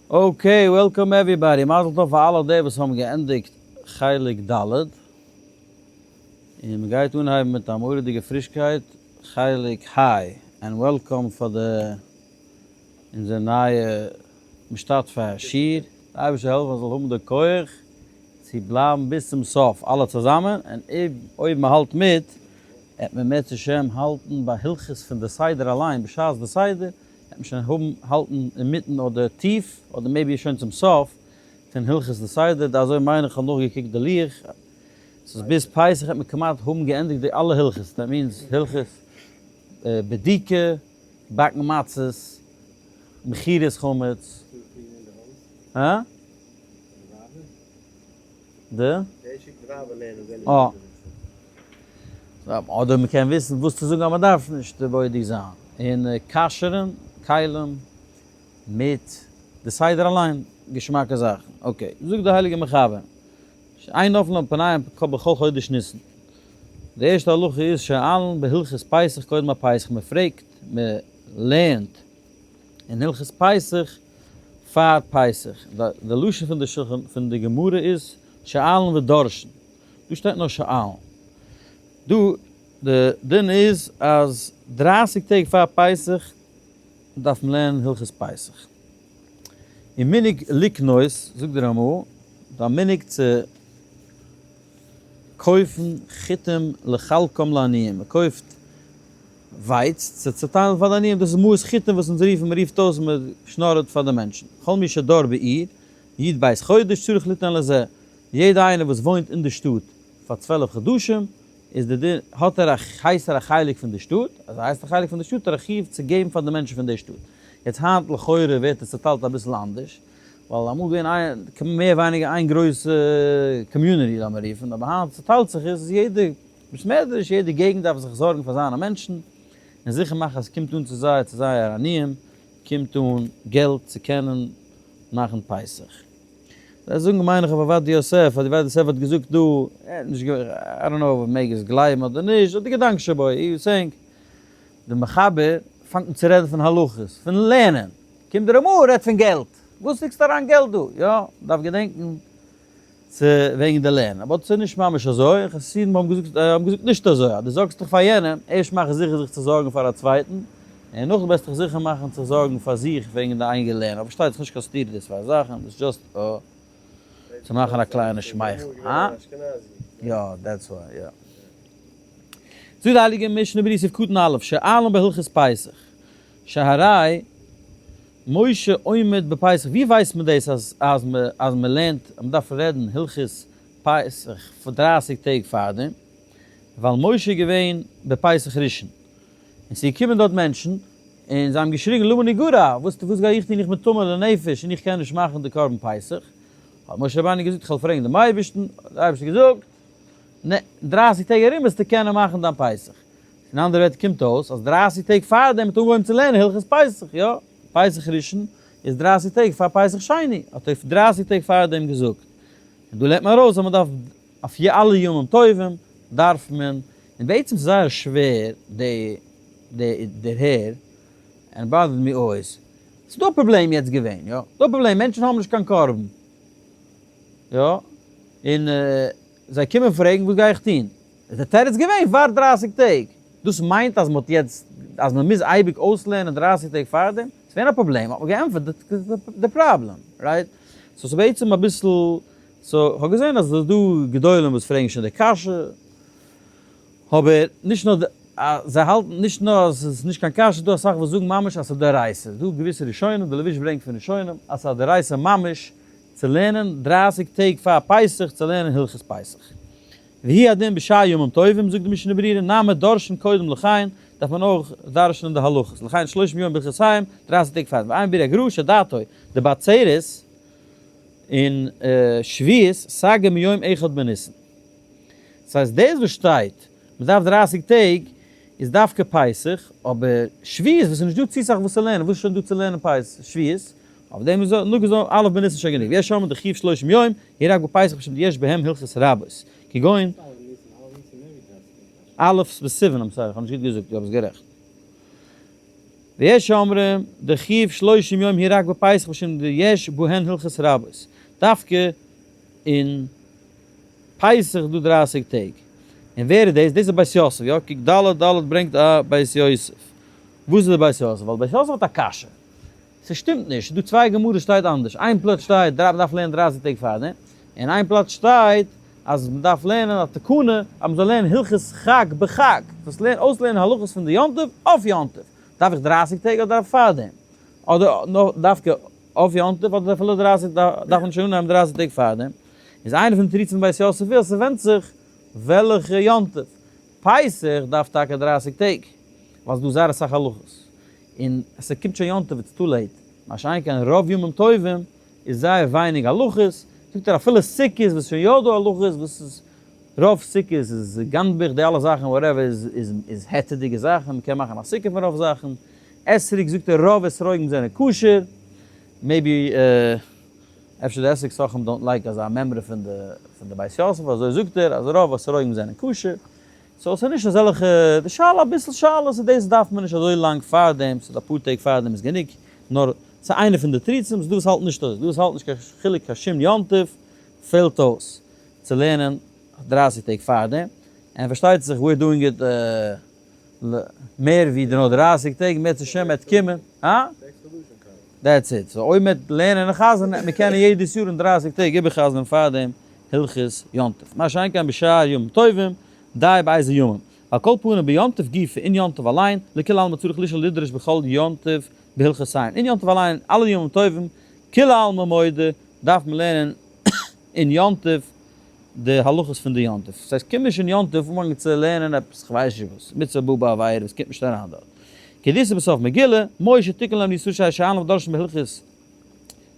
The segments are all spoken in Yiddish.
Okay, welcome everybody, מזל טוב פאר אלע די וואס האבן געענדיגט חלק ד', און מען גייט אנהייבן מיט א מורא'דיגע פרישקייט חלק ה', and welcome פאר די אונזער נייע משתתפי השיעור, די אייבערשטער העלפן אז זאל האבן די כח צו בלייבן ביז צום סוף אלע צוזאמען, און אויב מען האלט מיט, עט מען מערצעשעם האלטן ביי הלכות פון די סדר אליין בשעת די סדר, וועט מען שוין האבן האלטן אינמיטן אדער טיף אדער maybe שוין צום סוף פון הלכות די סדר, די אזוי מיין איך האב נאכגעקוקט די לוח, ס'איז ביז פסח וועט מען כמעט האבן געענדיגט די אלע הלכות, that means הלכות בדיקה, באקן מצות, מכירת חמץ, הא? די? אה. אדער מען קען וויסן וואס צו זאגן אז מען דארף נישט בודק זיין. און כשר'ן כלים מיט די סדר אליין. געשמאקע זאכן. Okay. זאגט די הייליגע מחבר. שאין נופלין על פניהם בכל חודש ניסן. די ערשטע הלכה איז שואלין בהלכות פסח קודם הפסח. מען פרעגט, מען לערנט אין הלכות פסח פאר פסח. די לשון פון די שולחן פון די גמרא איז שואלין ודורשין. דא שטייט נאר שואלין. דא די דין איז אז דרייסיג טעג פאר פסח דארף מען לערנען הלכות פסח. און מנהג לקנות, זאגט די רמא, די מנהג צו קויפן חיטים לחלקם לעניים, מען קויפט ווייץ צו צעטיילן פאר די עניים, דאס איז מעות חיטים וואס אונז רופן, מען רופט אויס, מען שנארעט פאר די מענטשן, כל מי שדר בעיר, י"ב חודש צריך ליתן לזה, יעדע איינער וואס וואוינט אין די שטאט פאר 12 חדשים, איז די דין, האט ער א, הייסט ער א חלק פון די שטאט, אז ער הייסט א חלק פון די שטאט האט ער א חיוב צו געבן פאר די מענטשן פון די שטאט. יעצט היינט לכאורה ווערט עס צעטיילט אביסל אנדערש, ווייל אמאל געווען איין, מער ווייניגער איין גרויסע community לאמיר רופן, אבער היינט צעטיילט זיך עס, איז יעדע בית מדרש, יעדע געגנט דארף זיך זארגן פאר זיינע מענטשן, און זיכער מאכן אז עס קומט אן צו זיי, צו זייער עניים, קומט אן געלט צו קענען מאכן פסח. זיי זאגן מיין איך אויף עובדיה יוסף, אז עובדיה יוסף האט געזאגט דא, נישט געווען, I don't know אויב מען מעג עס גלייבן אדער נישט, די געדאנק שבו, he was saying, די מחבר פאנגט אן צו רעדן פון הלכות, פון לערנען, קומט די רמ"א רעדט פון געלט, וואס לייגסטו אריין געלט דא? יא, מ'דארף געדענקן צו וועגן די לערנען, אבער ס'איז נישט ממש אזוי, חסידים האבן געזאגט האבן געזאגט נישט אזוי, אז דו זארגסט דיך פאר יענעם, ערשט מאך זיכער זיך צו זארגן פאר א צווייטן, און נאכדעם וועסטו דיך זיכער מאכן צו זארגן פאר זיך וועגן די אייגענע לערנען, אבער פארשטייט זיך נישט קיין סתירה די צוויי זאכן, דאס איז just צו מאכן א קליינע שמייכל, הא? יא, that's why, יא. זאגט די הייליגע משנה ברורה סעיף קטן א', שואלין בהלכות פסח, שהרי משה עומד בפסח, ווי ווייסט מען דאס אז אז אז מען לערנט אז מען דארף רעדן הלכות פסח פאר דרייסיג טעג פארדעם, ווייל משה איז געווען בפסח ראשון, און ס'איז געקומען דארט מענטשן און זיי האבן געשריגן למה נגרע, וואס וואס גיי איך טון איך בין טמא לנפש און איך קען נישט מאכן די קרבן פסח, האט משה רבינו געזאגט איך וועל פרעגן דעם אייבערשטן, האט דער אייבערשטער געזאגט, נע, דרייסיג טעג ארום וועסטו קענען מאכן דיין פסח. אין אנדערע ווערטער קומט אויס אז דרייסיג טעג פארדעם האט אנגעהויבן צו לערנען הלכות פסח, יא, פסח ראשון איז דרייסיג טעג פאר פסח שני, האט ער דרייסיג טעג פארדעם געזאגט. און דא לערנט מען ארויס אז מען דארף אויף אלע ימים טובים דארף מען, און בעצם איז זייער שווער די די דערהער, and bothered me אויס, ס'איז דא א פראבלעם יעצט געווען, יא, דא א פראבלעם, מענטשן האבן נישט קיין קרבן, יא, און זיי קומען פרעגן וואס גיי איך טון? איז די תירוץ געווען ווארט דרייסיג טעג. דאס מיינט אז מ'האט יעצט אז מ'מוז אייביג אויסלערנען דרייסיג טעג פארדעם? ס'איז געווען א פראבלעם האט מען געענטפערט די פראבלעם, right? So ס'איז בעצם אביסל, so כ'האב געזען אז ס'איז דא גדולים וואס פרעגן שוין די קשיא, אבער נישט נאר זיי האלטן נישט נאר אז ס'איז נישט קיין קשיא, ס'איז דא אסאך וואס זאגן ממש אז ס'איז דאורייתא, ס'איז דא געוויסע ראשונים, די לבוש ברענגט פון ראשונים אז ס'איז א דאורייתא ממש צו לערנען דרייסיג טעג פאר פסח צו לערנען הלכות פסח. והוא הדין בשאר ימים טובים, זאגט די משנה ברורה, נמי דורשין קודם לכן, דארף מען אויך דרש'נען די הלכות, לכן שלושים יום בהלכותיהם, דרייסיג טעג פאר, ועיין ביר הגרא שדעתו, דבעצרת און שבועות סגי מיום אחד בניסן. דאס הייסט דאס וואס שטייט מען דארף דרייסיג טעג איז דווקא פסח, אבער שבועות וואס איז נישט דא צו סאך וואס צו לערנען, וואס איז שוין דא צו לערנען פסח שבועות? אויף דעם איז נאר געזאגט א' בניסן שוין גענוג, ויש אומרים דחיוב שלושים יום, היא רק בפסח משום דיש בהם הלכות רבות, כגון א' בסיוון, I'm sorry, איך האב נישט גוט געזאגט, יא ביסט גערעכט. ויש אומרים, דחיוב שלושים יום היא רק בפסח משום דיש בהן הלכות רבות. דווקא אין פסח איז דא דרייסיג טעג. און ווער איז דאס? דאס איז בית יוסף, יא? קוק ד' ד' ברענגט א בית יוסף. וואס איז די בית יוסף? ווייל בית יוסף האט א קשיא. ס'שטימט נישט, ס'דא צוויי גמרות שטייט אנדערש, איין פלאץ שטייט מ'דארף לערנען דרייסיג טעג פארדעם, און איין פלאץ שטייט אז מ'דארף לערנען א תקנה אז מ'זאל לערנען הלכות חג בחג, דאס לערנען אויסלערנען הלכות פון די יום טוב אויף יום טוב, דארף איך דרייסיג טעג אדער פארדעם? אדער נאר דווקא אויף יום טוב אדער אפילו דרייסיג דארף מען שוין אנהייבן דרייסיג טעג פארדעם? איז איינע פון די תירוצים פון בית יוסף איז אז ס'ווענדט זיך וועלכע יום טוב, פסח דארף טאקע דרייסיג טעג ווייל ס'דא זייער אסאך הלכות, און ס'קומט שוין יום טוב it's too late, מה שאין כן רוב ימים טובים איז זייער ווייניג הלכות, זאגט ער אפילו סוכות וואס איז שוין יא דא הלכות, וואס איז רוב סוכות איז גנביך די אלע זאכן whatever איז איז היתר'דיגע זאכן, מ'קען מאכן א סוכה פון רוב זאכן, אתרוג זאגט ער רוב אתרוגים זענען כשר, maybe אפשר די אתרוג סוחרים don't like אזא מימרא פון די פון די בית יוסף, אזוי זאגט ער אז רוב אתרוגים זענען כשר. so ס'איז נישט אזעלכע, די שאלה אביסל שאלות איז דאס דארף מען נישט אזוי לאנג פארדעם, ס'איז אפאר טעג פארדעם איז גענוג, נאר ס'איז איינע פון די תירוצים, ס'דא וואס האלטן נישט אזוי, ס'דא וואס האלטן נישט קיין חילוק קיין שום יום טוב פעלט אויס צו לערנען דרייסיג טעג פארדעם, און פארשטייט זיך we're doing it מער ווי נאר דרייסיג טעג, אם ירצה השם וועט קומען, הא? that's it, so אויב מ'וועט לערנען און חזר'ן וועט מען קענען יעדעס יאר אין דרייסיג טעג איבערחזר'ן פארדעם הלכות יום טוב. מה שאין כן בשאר ימים טובים, די באיזה ימים. על כל פנים ביום טוב גופא, אין יום טוב אליין, לכולי עלמא צריך לשאול לדרוש בכל יום טוב בהלכותיהן. אין יום טוב אליין, אלע ימים טובים, כולי עלמא מודה, דארף מען לערנען אין יום טוב די הלכות פון די יום טוב. ס'הייסט קום נישט אין יום טוב אנפאנגען צו לערנען עפעס כ'ווייס נישט וואס, מצוה באה בעבירה וואס קומט נישט אריין דארט. כדאיתא בסוף מגילה, משה תיקן להם לישראל שהיו שואלין ודורשין בהלכות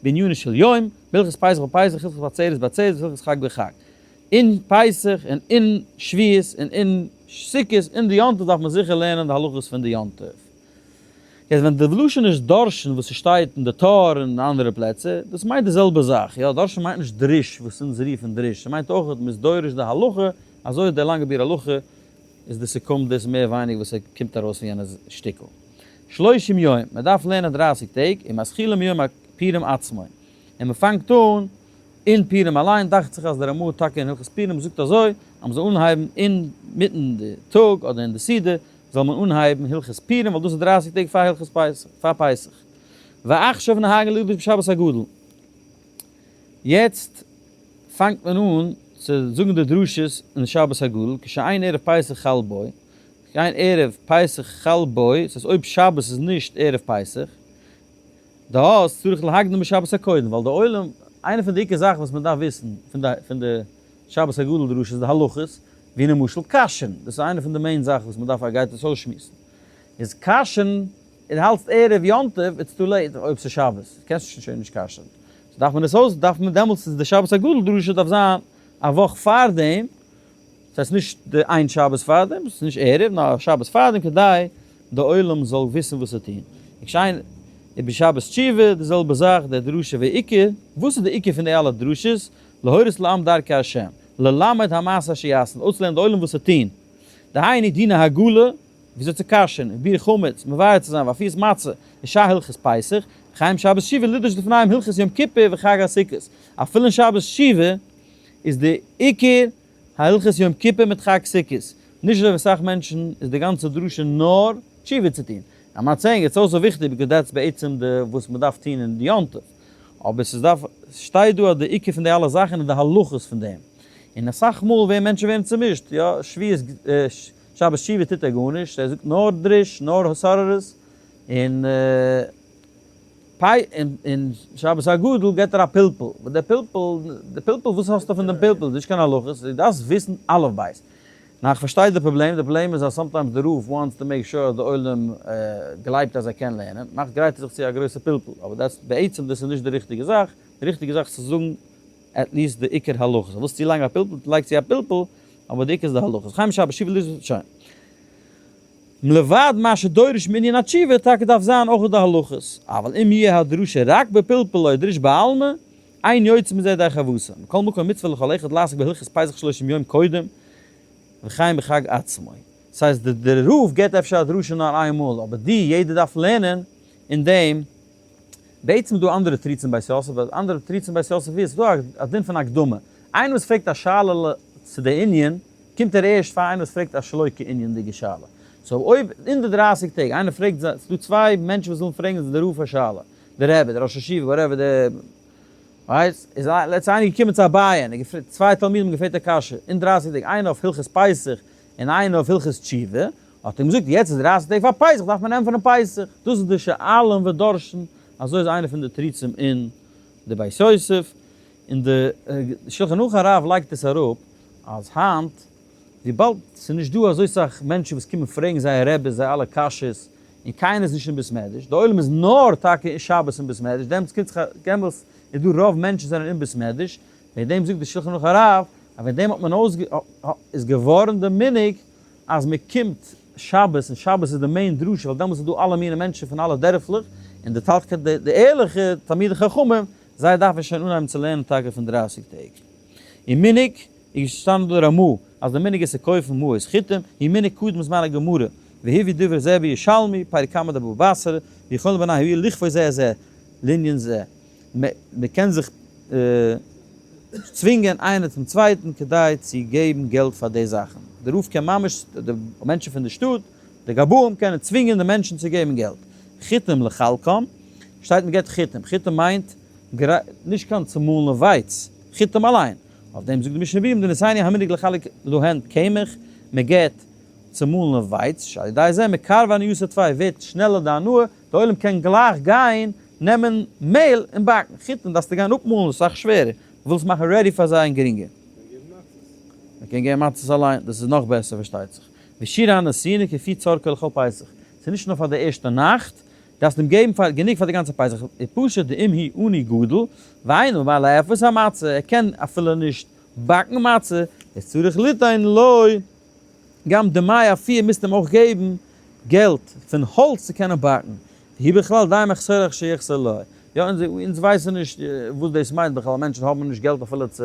בענינו של יום, בהלכות פסח בפסח, הלכות עצרת בעצרת, והלכות חג בחג. אין פסח און אין שבועות און אין סוכות אין די יום טוב דארף מען זיכער לערנען די הלכות פון די יום טוב. יעצט ווען די לשון איז דורשין וואס ס'שטייט אין די טור און אין אנדערע פלעצער, דאס מיינט די זעלבע זאך, יא דורשין מיינט נישט דרוש וואס אונז רופן דרוש, ס'מיינט אויך מ'איז דורש די הלכה, אזוי איז דער לאנגע ביאור הלכה, איז די ס'קומט דאס מער ווייניג וואס ס'קומט ארויס פון יענע שטיקל. שלושים יום, מ'דארף לערנען דרייסיג טעג, ומתחילין מיום הפורים עצמו, און מ'פאנגט אן אין פורים אליין, דאכט זיך אז דער רמ"א טאקע אין הלכות פורים זאגט אזוי, אז מ'זאל אנהייבן אינמיטן די טאג אדער אין די סעודה, זאל מען אנהייבן הלכות פורים ווייל דאס איז דרייסיג טעג פאר הלכות פסח, פאר פסח. ועכשיו נוהגין לדרוש בשבת הגדול. יעצט פאנגט מען אן צו זאגן די דרשות אין שבת הגדול, כשאין ערב פסח חל בו, כשאין ערב פסח חל בו, ס'הייסט אויב שבת איז נישט ערב פסח, דאס צריך להקדים בשבת הקודם, ווייל די עולם, איינע פון די עיקר זאכן וואס מען דארף וויסן פון די פון די שבת הגדול דרשה איז די הלכות, ווי למשל כשר'ן, דאס איז איינע פון די main זאכן וואס מען דארף א גייט עס אויסשמועסן, איז כשר'ן, און האלטסט ערב יום טוב, it's too late אויב ס'איז שבת, קענסט שוין נישט כשר'ן, so דארף מען עס אויס, דארף מען דעמאלטס איז די שבת הגדול דרשה דארף זיין א וואך פארדעם, ס'הייסט נישט די איין שבת פארדעם, ס'איז נישט ערב, נאר א שבת פארדעם כדי די עולם זאל וויסן וואס צו טון. וכשאין ובשבת תשובה, די זעלבע זאך, די דרשה ועיקר, וואס איז די עיקר פון די אלע דרשות? להורות לעם דרכי השם, ללמד המעשה אשר יעשון, אויסלערנען די עולם וואס צו טון. דהיינו דיני הגעלה, וויאזוי צו כשר'ן, וביעור חמץ, מבער צו זיין, ואפיית מצה, ושאר הלכות פסח, וכן שבת שובה לדרוש לפניהם הלכות יום כיפור וחג הסוכות. אפילו אין שבת שובה איז די עיקר הלכות יום כיפור מיט חג סוכות. נישט אזוי ווי אסאך מענטשן איז די גאנצע דרשה נאר תשובה צו טון. I'm not saying it's also וויכטיג because that's בעצם די וואס מען דארף טון אין די יום טוב. אבער ס'איז דארף, ס'שטייט דא אז די עיקר פון די אלע זאכן איז די הלכות פון דעם. און אסאך מאל ווערן מענטשן ווערן צומישט, יא, שבועות, שבת שובה טוט ער גארנישט, ער זאגט נאר דרוש, נאר התעוררות, און און שבת הגדול געבט ער א פלפול, וואס דער פלפול, די פלפול, וואס האסטו פון דעם פלפול, נישט קיין הלכות, דו דארפסט וויסן אלף בית. נאר איך פארשטיי די פראבלעם, די פראבלעם איז אז sometimes די רב wants to make sure אז די עולם גלייבט אז ער קען לערנען, מאכט גרייט ער זיך צו א גרויסע פלפול, אבער דאס בעצם דאס איז נישט די ריכטיגע זאך, די ריכטיגע זאך איז צו זאגן at least די עיקר הלכות, ווילסט צו לייגן א פלפול, לייג צו א פלפול, אבער די עיקר איז די הלכות. חיים שבת שובה ליז שוין. מלבד מה שדורש מענין התשובה, טאקע דארף זיין אויך די הלכות. אבל אם יהיה הדרשה רק בפלפול או דרוש בעלמא, אין יוצא מזה ידי חובתו. מכל מקום מצוה לכל אחד לעסוק בהלכות פסח שלושים יום קודם וכן בחג עצמו. ס'הייסט די רב געבט אפשר א דרשה נאר איין מאל, אבער די יעדער דארף לערנען אין דעם. בעצם איז דא אנדערע תירוצים בית יוסף, אבער אנדערע תירוצים בית יוסף איז, ס'איז דא א דין פון הקדמה, איינער וואס פרעגט א שאלה צו די ענין, קומט ער ערשט פאר איינער וואס פרעגט א שלא כענין'דיגע שאלה. so אויב אין די דרייסיג טעג איינער פרעגט, ס'איז דא צוויי מענטשן וואס ווילן פרעגן די רב א שאלה, די רבי, די ראש ישיבה, whatever די ווייסט, איז let's איינער געקומען צו אביי און געפרעגט, צוויי תלמידים האבן געפרעגט א קשיא אין דרייסיג טעג, איינער אויף הלכות פסח און איינער אויף הלכות תשובה, האט ער אים געזאגט, יעצט איז דרייסיג טעג פאר פסח דארף מען ענטפערן פסח, דאס איז די שואלין ודורשין, אזוי איז איינע פון די תירוצים אין די בית יוסף, און די שלחן ערוך הרב לייגט עס אראפ אז היינט וויבאלד ס'איז נישט דא אזוי סאך מענטשן וואס קומען פרעגן זייער רבי זיי אלע קשיות, און קיינער איז נישט אין בית מדרש, די עולם איז נאר טאקע אין שבת אין בית מדרש, דעמאלטס קומט זיך א דעמאלטס איז דא רוב מענטשן זענען אין בית מדרש, וועגן דעם זאגט די שלחן ערוך הרב אז וועגן דעם האט מען אויס איז געווארן די מנהג אז מען קומט שבת און שבת איז די main דרשה ווייל דעמאלטס איז דא אלע מיני מענטשן פון אלע דערפלעך, און די טאקע די ערליכע תלמידי חכמים זיי דארפן שוין אנהייבן צו לערנען טאקע פון דרייסיג טעג. און מנהג איז געשטאנען דא רמא אז די מנהג איז צו קויפן מעות חיטים, היא מנהג קודם זמן הגמרא, והביא דבר זה בירושלמי, פרק קמא דבבא בתרא, ויכולין בני העיר לכפות זה את זה לענין זה, מען קען זיך צווינגען איינער צום צווייטן כדי צו געבן געלט פאר די זאכן, די רב קען ממש, די מענטשן פון די שטאט, די גבאים קענען צווינגען די מענטשן צו געבן געלט. חיטים לחלקם, שטייט מען געבט חיטים, חיטים מיינט נישט קיין צומאלנע ווייץ, חיטים אליין, אויף דעם זאגט די משנה ברורה דנתני המנהג לחלק להן קמח, מען געבט צומאלנע ווייץ, שעל ידי זה מקרב הנאתו טפי, ווערט שנעלער די הנאה, די עולם קען גלייך גיין נעמען מעהל און באקן, חיטים דארפסטו גיין אפמאלן, ס'איז אסאך שווערער, ווילסט מאכן ready פאר זיי און גרינגער. מען קען געבן מצות אליין, דאס איז נאך בעסער פארשטייט זיך. ושיעור הנתינה כפי צרכו לכל פסח, ס'איז נישט נאר פאר די ערשטע נאכט, דארפסט אים געבן פאר גענוג פאר די גאנצע פסח, איז פשוט דאם הוא עני גדול, ואינו בא לאפות המצה, ער קען אפילו נישט באקן מצה, איז צריך ליתן לו גם דמי אפייה מוזט אים אויך געבן געלט פון האלץ צו קענען באקן, והוא בכלל די מחסורך שיחסר לו, יא אונז ווייסן נישט וואס דאס מיינט בכלל, מענטשן האבן נישט געלט אפילו צו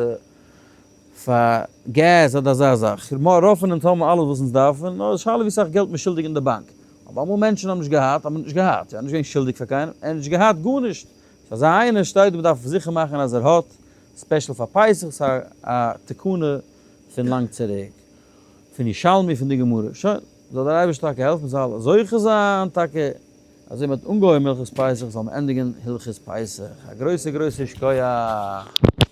פאר געז אדער אזא זאך, רוב פון אונז האבן אלעס וואס אונז דארפן, נאר די שאלה ווי סאך געלט מ'איז שולדיג אין די באנק. אבער אמאל מענטשן האבן נישט געהאט, האבן נישט געהאט, יא, נישט געווען שולדיג פאר קיינעם, ער האט נישט געהאט גארנישט. so אזא איינער שטייט דא, מ'דארף זיכער מאכן אז ער האט, special פאר פסח, ס'איז א תקנה פון לאנג צוריק, פון ירושלמי פון די גמרא. שוין, זאל דער אייבערשטער טאקע העלפן מ'זאל זוכה זיין טאקע אזוי מ'האט אנגעהויבן הלכות פסח זאל מען ענדיגן הלכות פסח. א גרויסע גרויסע שכוח.